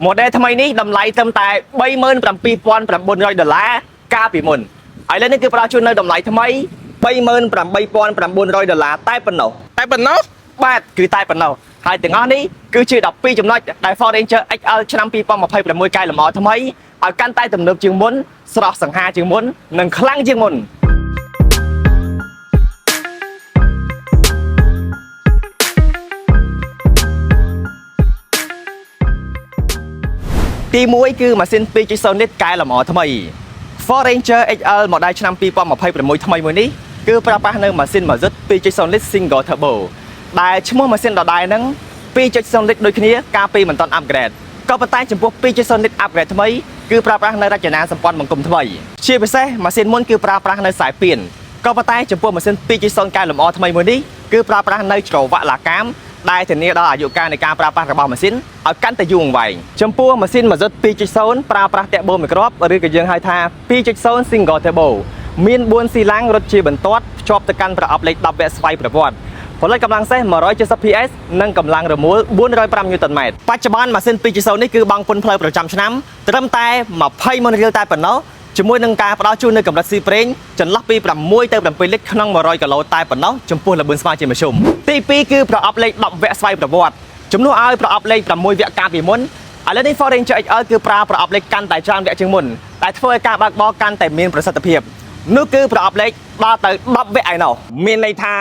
Model ថ្មីនេះតម្លៃត្រឹមតែ37,900ដុល្លារកាលពីមុនឥឡូវនេះគឺផ្ដល់ជូននៅតម្លៃថ្មី38,900ដុល្លារតែប៉ុណ្ណោះ តែប៉ុណ្ណោះ បាទគឺតែប៉ុណ្ណោះហើយទាំងអស់នេះគឺជា12ចំណុចដែល Ford Ranger XL ឆ្នាំ2026កែលម្អថ្មីឲ្យកាន់តែទំនើបជាងមុនស្រស់សង្ហាជាងមុននិងខ្លាំងជាងមុនទី1គឺម៉ាស៊ីន2.0លីត្រកែលម្អថ្មី Ford Ranger XL model ឆ្នាំ2026ថ្មីមួយនេះគឺប្រើប្រាស់នៅម៉ាស៊ីនម៉ាស៊ុត2.0លីត្រ Single Turbo ដែលឈ្មោះម៉ាស៊ីនដដែលហ្នឹង2.0លីត្រដូចគ្នាកាលពីមិនទាន់ upgrade ក៏ប៉ុន្តែចំពោះ2.0លីត្រ upgrade ថ្មីគឺប្រើប្រាស់នៅរចនាសម្ព័ន្ធបង្គុំថ្មីជាពិសេសម៉ាស៊ីនមុនគឺប្រើប្រាស់នៅខ្សែពៀនក៏ប៉ុន្តែចំពោះម៉ាស៊ីន2.0កែលម្អថ្មីមួយនេះគឺប្រើប្រាស់នៅច្រវាក់ឡាកាមដែលធានាដល់អាយុកាលនៃការប្រើប្រាស់របស់ម៉ាស៊ីនឲ្យកាន់តែយូរអង្វែងចំពោះម៉ាស៊ីនម៉ាស៊ុត2.0ប្រើប្រាស់តាក់បូមួយគ្រាប់ឬក៏យើងហៅថា2.0 Single Turbo មាន4ស៊ីឡាំងរត់ជាបន្ទាត់ភ្ជាប់ទៅកាន់ប្រអប់លេខ10វគ្គស្វ័យប្រវត្តិផលិតកម្លាំងសេះ170 PS និងកម្លាំងរមួល405 Nm បច្ចុប្បន្នម៉ាស៊ីន2.0នេះគឺបង់ពន្ធផ្លូវប្រចាំឆ្នាំត្រឹមតែ20ម៉ឺនរៀលតែប៉ុណ្ណោះជាមួយនឹងការផ្ដល់ជូននូវកម្រិតស៊ីប្រេងចន្លោះពី6ទៅ7លីត្រក្នុង100គីឡូតែប៉ុណ្ណោះចំពោះល្បឿនស្មើជាមធ្យមទី2គឺប្រអប់លេខ10វគ្គស្វ័យប្រវត្តិជំនួសឲ្យប្រអប់លេខ6វគ្គកាលពីមុនឥឡូវនេះ Ford Ranger XL គឺប្រើប្រអប់លេខកាន់តែច្រើនវគ្គជាងមុនតែធ្វើឲ្យការបើកបរកាន់តែមានប្រសិទ្ធភាពនោះគឺប្រអប់លេខដល់ទៅ10វគ្គឯណោះមានន័យថា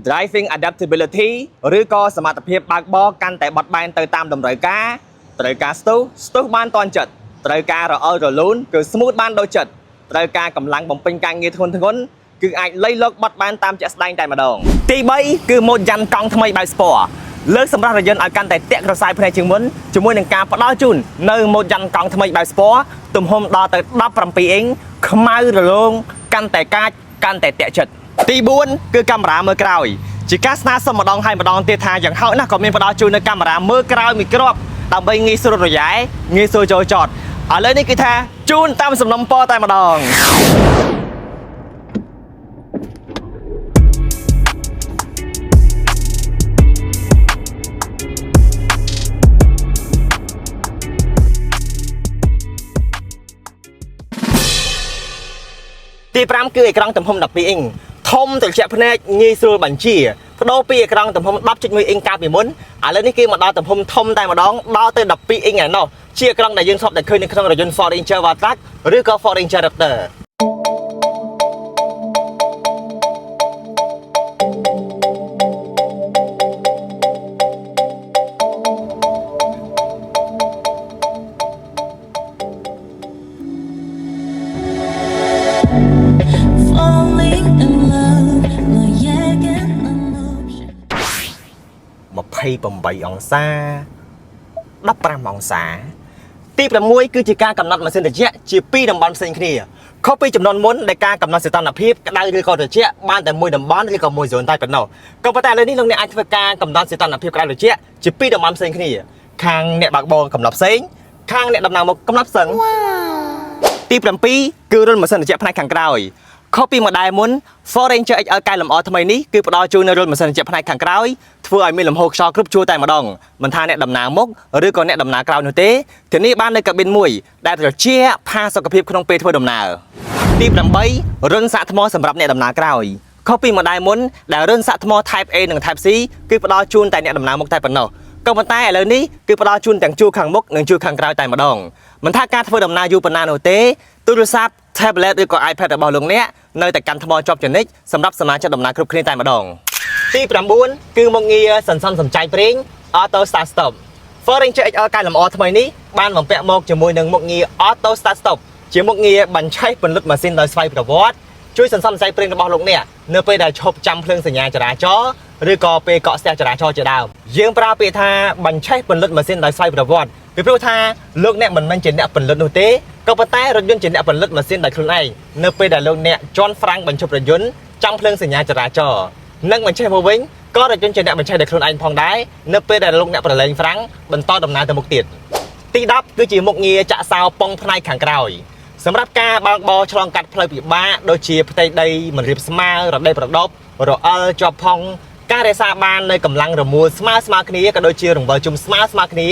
driving adaptability ឬក៏សមត្ថភាពបើកបរកាន់តែបត់បែនទៅតាមតម្រូវការត្រូវការស្ទុះស្ទុះបានតាន់ចិត្តត្រូវការរអិលរលូនគឺ smooth បានដូចចិត្តត្រូវការកម្លាំងបំពេញការងារធ្ងន់ធ្ងរគឺអាចលៃលកបត់បែនតាមជាក់ស្ដែងតែម្ដងទី3គឺម៉ូតយ៉ាន់កង់ថ្មីបែប sport លើកសម្រាប់រថយន្តឲ្យកាន់តែតាក់ក្រសែភ្នែកជាងមុនជាមួយនឹងការផ្ដល់ជូននៅម៉ូតយ៉ាន់កង់ថ្មីបែប sport ទំហំដល់ទៅ17អ៊ីងខ្មៅរលោងកាន់តែកាចកាន់តែតាក់ចិត្តទី4គឺកាមេរ៉ាមើលក្រោយជាការស្នើសុំម្ដងហើយម្ដងទៀតថាយ៉ាងហោចណាស់ក៏មានផ្ដល់ជូននៅកាមេរ៉ាមើលក្រោយមួយគ្រាប់ដើម្បីងាយស្រួលរយែងាយស្រួលចូលចតឥឡូវនេះគឺថាជូនតាមសំណុំពរតែម្ដង ទី5គឺអេក្រង់ទំហំ12អ៊ីងធំត្រជាក់ភ្នែកងាយស្រួលបញ្ជាបដូរពីអេក្រង់ទំហំ10.1អ៊ីងកាលពីមុនឥឡូវនេះគេមកដល់ទំហំធំតែម្ដងដល់ទៅ12អ៊ីងឯណោះជាអេក្រង់ដែលយើងធ្លាប់តែឃើញនៅក្នុងរថយន្ត Ford Ranger Wildtrak ឬក៏ Ford Ranger Raptor Falling in love 너에겐 난 없이 28អង្សា15អង្សាទី6គឺជាការកំណត់ម៉ាស៊ីនត្រជាក់ជាពីរតំបន់ផ្សេងគ្នាខុសពីចំនួនមុនដែលការកំណត់សីតុណ្ហភាពក្តៅឬក៏ត្រជាក់បានតែមួយតំបន់ឬក៏មួយហ្សូនតែប៉ុណ្ណោះក៏ប៉ុន្តែឥឡូវនេះលោកអ្នកអាចធ្វើការកំណត់សីតុណ្ហភាពក្តៅត្រជាក់ជាពីរតំបន់ផ្សេងគ្នាខាងអ្នកបើកបរកំណត់ផ្សេងខាងអ្នកដំណើរមុខកំណត់ផ្សេង ទី7គឺរុនម៉ាស៊ីនត្រជាក់ផ្នែកខាងក្រោយខុសពី model មុន Ford Ranger XL កែលម្អថ្មីនេះគឺផ្ដល់ជូននៅរុនម៉ាស៊ីនត្រជាក់ផ្នែកខាងក្រោយធ្វើឲ្យមានលំហូរខ្យល់គ្រប់ជួរតែម្ដងមិនថាអ្នកដំណើរមុខឬក៏អ្នកដំណើរក្រោយនោះទេធានាបាននៅកាប៊ីនមួយដែលត្រជាក់ផាសុខភាពក្នុងពេលធ្វើដំណើរទី8រុនសាកថ្មសម្រាប់អ្នកដំណើរក្រោយខុសពី model មុនដែលរុនសាកថ្ម Type A និង Type C គឺផ្ដល់ជូនតែអ្នកដំណើរមុខតែប៉ុណ្ណោះក៏ប៉ុន្តែឥឡូវនេះគឺផ្ដល់ជូនទាំងជួរខាងមុខនិងជួរខាងក្រោយតែម្ដងមិនថាការធ្វើដំណើរយូរប៉ុណ្ណានោះទេទូរស័ព្ទ tablet ឬក៏ iPad របស់លោកអ្នកនៅតែកាន់ថ្មជាប់ជានិច្ចសម្រាប់សមាជិកដំណើរគ្រប់គ្នាតែម្ដងទី9គឺមុខងារសន្សំសំចៃប្រេង Auto Start Stop Ford Ranger XL កែលម្អថ្មីនេះបានបំពាក់មកជាមួយនឹងមុខងារ Auto Start Stop ជាមុខងារបញ្ឆេះពន្លត់ម៉ាស៊ីនដោយស្វ័យប្រវត្តិជួយសន្សំសំចៃប្រេងរបស់លោកអ្នកនៅពេលដែលឈប់ចាំភ្លើងសញ្ញាចរាចរណ៍ឬក៏ពេលកកស្ទះចរាចរណ៍ជាដើមយើងប្រើពាក្យថាបញ្ឆេះពន្លត់ម៉ាស៊ីនដោយស្វ័យប្រវត្តិពីព្រោះថាលោកអ្នកមិនមែនជាអ្នកពន្លត់នោះទេក៏ប៉ុន្តែរថយន្តជាអ្នកពន្លត់ម៉ាស៊ីនដោយខ្លួនឯងនៅពេលដែលលោកអ្នកជន់ហ្វ្រាំងបញ្ឈប់រថយន្តចាំភ្លើងសញ្ញាចរាចរណ៍និងបញ្ឆេះមកវិញក៏រថយន្តជាអ្នកបញ្ឆេះដោយខ្លួនឯងផងដែរនៅពេលដែលលោកអ្នកប្រឡែងហ្វ្រាំងបន្តដំណើរទៅមុខទៀត ទី10គឺជាមុខងារចាក់សោប៉ុងផ្នែកខាងក្រោយសម្រាប់ការបើកបរឆ្លងកាត់ផ្លូវពិបាកដូចជាផ្ទៃដីមិនរាបស្មើរដីប្រដប់រអិលជាប់ផុងការរក្សាបាននៅកម្លាំងរមួលស្មើស្មើគ្នាក៏ដូចជារង្វិលជុំស្មើស្មើគ្នា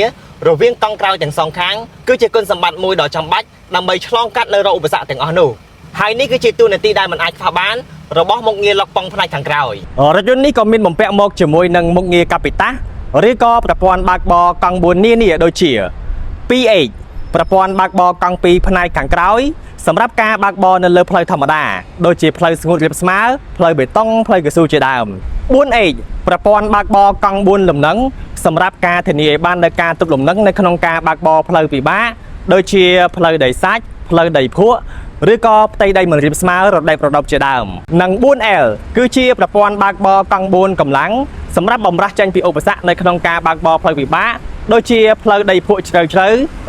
រវាងកង់ក្រោយទាំងសងខាងគឺជាគុណសម្បត្តិមួយដ៏ចាំបាច់ដើម្បីឆ្លងកាត់នៅរាល់ឧបសគ្គទាំងអស់នោះហើយនេះគឺជាតួនាទីដែលមិនអាចខ្វះបានរបស់មុខងារឡុកប៉ុងផ្នែកខាងក្រោយរថយន្តនេះក៏មានបំពាក់មកជាមួយនឹងមុខងារកាពីតាសឬក៏ប្រព័ន្ធបើកបរកង់4នានាដូចជា 2H ប្រព័ន្ធបើកបរកង់ពីរផ្នែកខាងក្រោយសម្រាប់ការបើកបរនៅលើផ្លូវធម្មតាដូចជាផ្លូវស្ងួតរាបស្មើផ្លូវបេតុងផ្លូវកៅស៊ូជាដើម 4H ប្រព័ន្ធបើកបរកង់4លំនឹងសម្រាប់ការធានាឲ្យបាននូវការទប់លំនឹងនៅក្នុងការបើកបរផ្លូវពិបាកដូចជាផ្លូវដីសាច់ផ្លូវដីភក់ឬក៏ផ្ទៃដីមិនរាបស្មើរដែបរដប់ជាដើមនិង 4L គឺជាប្រព័ន្ធបើកបរកង់4កម្លាំងសម្រាប់បំរាស់ចេញពីឧបសគ្គនៅក្នុងការបើកបរផ្លូវពិបាកដូចជាផ្លូវដីភក់ជ្រៅជ្រៅ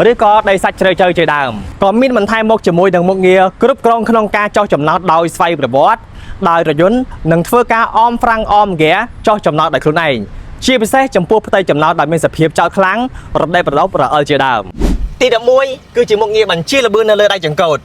ឬក៏ដីសាច់ជ្រៅជ្រៅជាដើមក៏មានបន្ថែមមកជាមួយនឹងមុខងារគ្រប់គ្រងក្នុងការចុះចំណោតដោយស្វ័យប្រវត្តិដោយរថយន្តនឹងធ្វើការអមហ្វ្រាំងអមហ្គាចុះចំណោតដោយខ្លួនឯងជាពិសេសចំពោះផ្ទៃចំណោតដែលមានសភាពចោតខ្លាំងរដែបរដប់រអិលជាដើមទី11គឺជាមុខងារបញ្ជាល្បឿននៅលើដៃចង្កូត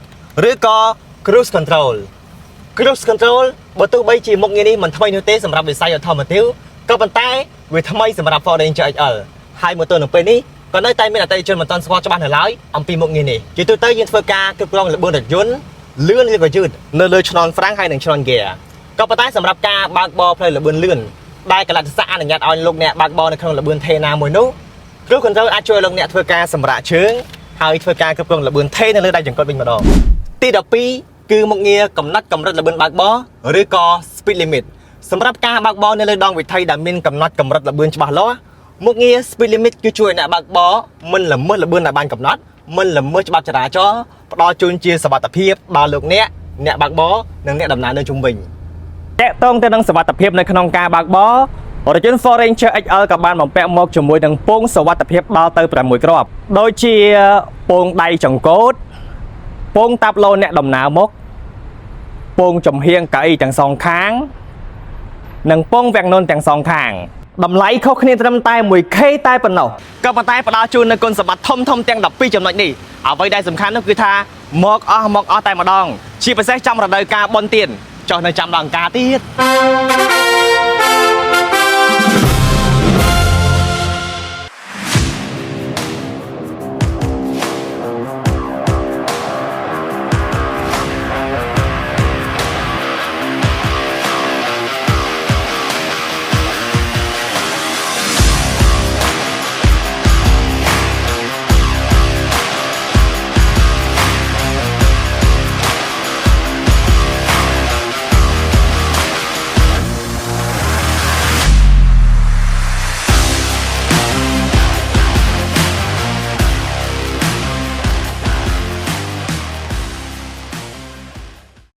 ឬក៏ cruise control។ Cruise control បើទោះបីជាមុខងារនេះមិនថ្មីនោះទេសម្រាប់វិស័យ automotive ក៏ប៉ុន្តែវាថ្មីសម្រាប់ Ford Ranger XL ហើយមកទល់នឹងពេលនេះក៏នៅតែមានអតិថិជនមិនទាន់ស្គាល់ច្បាស់នៅឡើយអំពីមុខងារនេះ។ជាទូទៅយើងធ្វើការគ្រប់គ្រងល្បឿនរថយន្តលឿនឬក៏យឺតនៅលើឆ្នន់ហ្វ្រាំងហើយនិងឆ្នន់ហ្គាក៏ប៉ុន្តែសម្រាប់ការបើកបរផ្លូវល្បឿនលឿនដែលកលៈទេសៈអនុញ្ញាតឲ្យលោកអ្នកបើកបរនៅក្នុងល្បឿនថេណាមួយនោះ Cruise control អាចជួយឲ្យលោកអ្នកធ្វើការសម្រាកជើងហើយធ្វើការគ្រប់គ្រងល្បឿនថេនៅលើដៃចង្កូតវិញម្ដងទី12គឺមុខងារកំណត់កម្រិតល្បឿនបើកបរឬក៏ speed limit សម្រាប់ការបើកបរនៅលើដងវិថីដែលមានកំណត់កម្រិតល្បឿនច្បាស់លាស់មុខងារ speed limit គឺជួយឲ្យអ្នកបើកបរមិនល្មើសល្បឿនដែលបានកំណត់មិនល្មើសច្បាប់ចរាចរណ៍ផ្ដល់ជូនជាសុវត្ថិភាពដល់លោកអ្នកអ្នកបើកបរនិងអ្នកដំណើរនៅជុំវិញ តាក់ទងទៅនឹងសុវត្ថិភាពនៅក្នុងការបើកបររថយន្ត Ford Ranger XL ក៏បានបំពាក់មកជាមួយនឹងពោងសុវត្ថិភាពដល់ទៅ6គ្រាប់ដូចជាពោងដៃចង្កូតពោងតាប់ឡូអ្នកដំណើរមុខពោងចំហៀងកៅអីទាំងសងខាង និងពងវាំងននទាំងសងខាងតម្លៃខុសគ្នាត្រឹមតែ 1K តែប៉ុណ្ណោះក៏ប៉ុន្តែផ្ដល់ជូននូវគុណសម្បត្តិធំធំទាំង12ចំណុចនេះអ្វីដែលសំខាន់នោះគឺថាមកអស់មកអស់តែម្ដងជាពិសេសចំរដូវកាលបុណ្យទានចុះនៅចាំដល់អង្ការទៀត។